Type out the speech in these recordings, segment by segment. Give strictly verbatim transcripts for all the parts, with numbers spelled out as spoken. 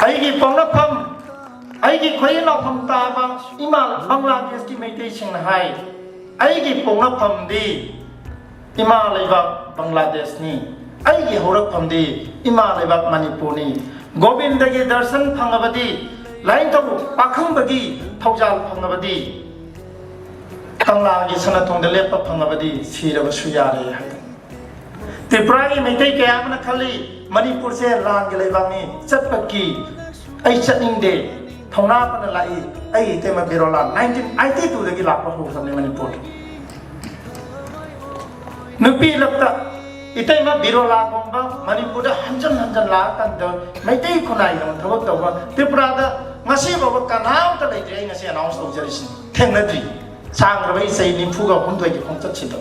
ꯑꯩꯒꯤ ꯄꯣꯛꯅꯐꯝ, ꯑꯩꯒꯤ ꯈꯣꯏꯔꯤ ꯂꯥꯎꯐꯝ ꯇꯥꯕ ꯏꯃꯥ ꯕꯪꯒ꯭ꯂꯥꯗꯦꯁꯀꯤ ꯃꯩꯇꯩꯁꯤꯡꯅ ꯍꯥꯏ, "ꯑꯩꯒꯤ ꯄꯣꯛꯅꯐꯝꯗꯤ ꯏꯃꯥ ꯂꯩꯕꯥꯛ ꯕꯪꯒ꯭ꯂꯥꯗꯦꯁꯅꯤ, ꯑꯩꯒꯤ ꯍꯧꯔꯛꯐꯝꯗꯤ ꯏꯃꯥ ꯂꯩꯕꯥꯛ ꯃꯅꯤꯄꯨꯔꯅꯤ꯫ ꯒꯣꯕꯤꯟꯗꯒꯤ ꯗꯔꯁꯟ ꯐꯪꯉꯕꯗꯤ, ꯂꯥꯏꯅꯤꯡꯊꯧ ꯄꯥꯈꯪꯕꯒꯤ ꯊꯧꯖꯥꯜ ꯐꯪꯉꯕꯗꯤ, ꯀꯪꯂꯥꯒꯤ ꯁꯅꯥꯊꯣꯡꯗ ꯂꯦꯞꯄ ꯐꯪꯉꯕꯗꯤ ꯁꯤꯔꯕꯁꯨ ꯌꯥꯔꯦ" ꯍꯥꯏꯗꯅ꯫ ꯇ꯭ꯔꯤꯄꯨꯔꯥꯒꯤ ꯃꯩꯇꯩ ꯀꯌꯥ ꯑꯃꯅ ꯈꯜꯂꯤ, ꯃꯅꯤꯄꯨꯔꯁꯦ ꯂꯥꯟꯒꯤ ꯂꯩꯕꯥꯛꯅꯤ, ꯆꯠꯄ ꯀꯤ, "ꯑꯩ ꯆꯠꯅꯤꯡꯗꯦ", ꯊꯧꯅꯥ ꯐꯅ ꯂꯥꯛꯏ꯫ ꯑꯩ ꯏꯇꯩꯃ ꯕꯤꯔꯣꯂꯥ nineteen eighty two ꯗꯒꯤ ꯂꯥꯛꯄ ꯍꯧꯈ꯭ꯔꯕꯅꯤ ꯃꯅꯤꯄꯨꯔꯗ꯫ ꯅꯨꯄꯤ ꯂꯛꯇ ꯏꯇꯩꯃ ꯕꯤꯔꯣꯂꯥꯒꯨꯝꯕ ꯃꯅꯤꯄꯨꯔꯗ ꯍꯟꯖꯟ ꯍꯟꯖꯟ ꯂꯥꯛꯑꯀꯥꯟꯗ ꯃꯩꯇꯩ ꯈꯨꯟꯅꯥꯏꯒꯤꯗꯃꯛ ꯊꯕꯛ ꯇꯧꯕ ꯇ꯭ꯔꯤꯄꯨꯔꯥꯗ ꯉꯁꯤ ꯐꯥꯎꯕ ꯀꯅꯥꯝꯇ ꯂꯩꯇ꯭ꯔꯤ꯫ ꯑꯩ ꯉꯁꯤ ꯑꯦꯅꯥꯎꯟꯁ ꯇꯧꯖꯔꯤꯁꯤꯅꯤ, ꯊꯦꯡꯅꯗ꯭ꯔꯤ꯫ ꯁꯥꯡꯈ꯭ꯔꯕ ꯏꯁꯩ ꯅꯤꯐꯨꯒ ꯍꯨꯝꯗꯣꯏꯒꯤ ꯈꯣꯡꯆꯠꯁꯤꯗ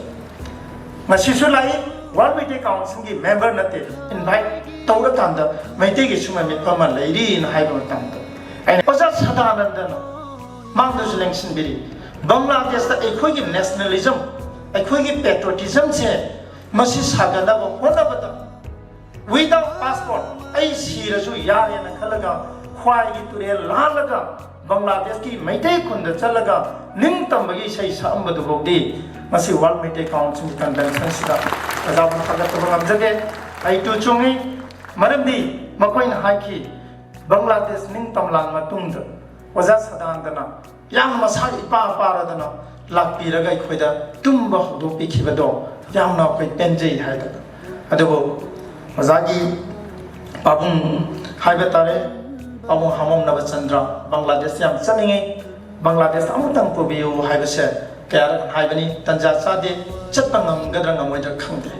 ꯉꯁꯤꯁꯨ ꯂꯥꯛꯏ꯫ ꯋꯥꯔꯜ ꯃꯩꯇꯩ ꯀꯥꯎꯟꯁꯤꯜꯒꯤ ꯃꯦꯝꯕꯔ ꯅꯠꯇꯦ, ꯏꯟꯚꯥꯏꯠ ꯇꯧꯔꯀꯥꯟꯗ ꯃꯩꯇꯩꯒꯤ ꯁꯨꯡꯕ ꯃꯤꯠꯐꯝ ꯑꯃ ꯂꯩꯔꯤꯅ ꯍꯥꯏꯕ ꯃꯇꯝꯗ ꯑꯩꯅ ꯑꯣꯖꯥ ꯁꯗꯥꯅꯟꯗꯅ ꯃꯥꯡꯗꯁꯨ ꯂꯦꯡꯁꯤꯟꯕꯤꯔꯤ꯫ ꯕꯪꯒ꯭ꯂꯥꯗꯦꯁꯇ ꯑꯩꯈꯣꯏꯒꯤ ꯅꯦꯁꯅꯦꯂꯤꯖꯝ, ꯑꯩꯈꯣꯏꯒꯤ ꯄꯦꯇ꯭ꯔꯣꯇꯤꯖꯝꯁꯦ ꯃꯁꯤ ꯁꯥꯒꯠꯅꯕ ꯍꯣꯠꯅꯕꯗ without passport ꯑꯩ ꯁꯤꯔꯁꯨ ꯌꯥꯔꯦꯅ ꯈꯜꯂꯒ ꯈ꯭ꯋꯥꯏꯒꯤ ꯇꯨꯔꯦꯜ ꯂꯥꯜꯂꯒ ꯕꯪꯒ꯭ꯂꯥꯗꯦꯁꯀꯤ ꯃꯩꯇꯩ ꯈꯨꯟꯗ ꯆꯠꯂꯒ ꯅꯤꯡꯇꯝꯕꯒꯤ ꯏꯁꯩ ꯁꯛꯑꯝꯕꯗꯨꯐꯥꯎꯗꯤ ꯉꯁꯤ ꯋꯥꯔꯜ ꯃꯩꯇꯩ ꯀꯥꯎꯟꯁꯤꯜꯒꯤ ꯀꯟꯚꯦꯟꯁꯟꯁꯤꯗ ꯑꯣꯖꯥꯕꯨ ꯊꯥꯒꯠꯆꯕ ꯉꯝꯖꯗꯦ꯫ ꯑꯩ ꯇꯨ ꯆꯨꯡꯉꯤ, ꯃꯔꯝꯗꯤ ꯃꯈꯣꯏꯅ ꯍꯥꯏꯈꯤ, ꯕꯪꯒ꯭ꯂꯥꯗꯦꯁ ꯅꯤꯡꯇꯝꯂꯥꯟ ꯃꯇꯨꯡꯗ ꯑꯣꯖꯥ ꯁꯗꯥꯅꯟꯗꯅ ꯌꯥꯝ ꯃꯁꯥ ꯏꯄꯥ ꯄꯥꯔꯗꯅ ꯂꯥꯛꯄꯤꯔꯒ ꯑꯩꯈꯣꯏꯗ ꯇꯨꯝꯕ ꯍꯧꯗꯣꯛꯄꯤꯈꯤꯕꯗꯣ ꯌꯥꯝꯅ ꯑꯩꯈꯣꯏ ꯄꯦꯟꯖꯩ ꯍꯥꯏꯗꯅ꯫ ꯑꯗꯨꯕꯨ ꯑꯣꯖꯥꯒꯤ ꯄꯥꯕꯨꯡ ꯍꯥꯏꯕ ꯇꯥꯔꯦ, ꯄꯥꯕꯨꯡ ꯍꯥꯃꯣꯝ ꯅꯕꯆꯟꯗ꯭ꯔ ꯕꯪꯒ꯭ꯂꯥꯗꯦꯁ ꯌꯥꯝ ꯆꯠꯅꯤꯡꯉꯤ, ꯕꯪꯒ꯭ꯂꯥꯗꯦꯁ ꯑꯃꯨꯛꯇꯪ ꯄꯨꯕꯤꯌꯨ ꯍꯥꯏꯕꯁꯦ ꯀꯌꯥꯔꯛ ꯍꯥꯏꯕꯅꯤ, ꯇꯟꯖꯥ ꯆꯥꯗꯦ, ꯆꯠꯄ ꯉꯝꯒꯗ꯭ꯔꯥ ꯉꯝꯃꯣꯏꯗ꯭ꯔꯥ ꯈꯪꯗꯦ꯫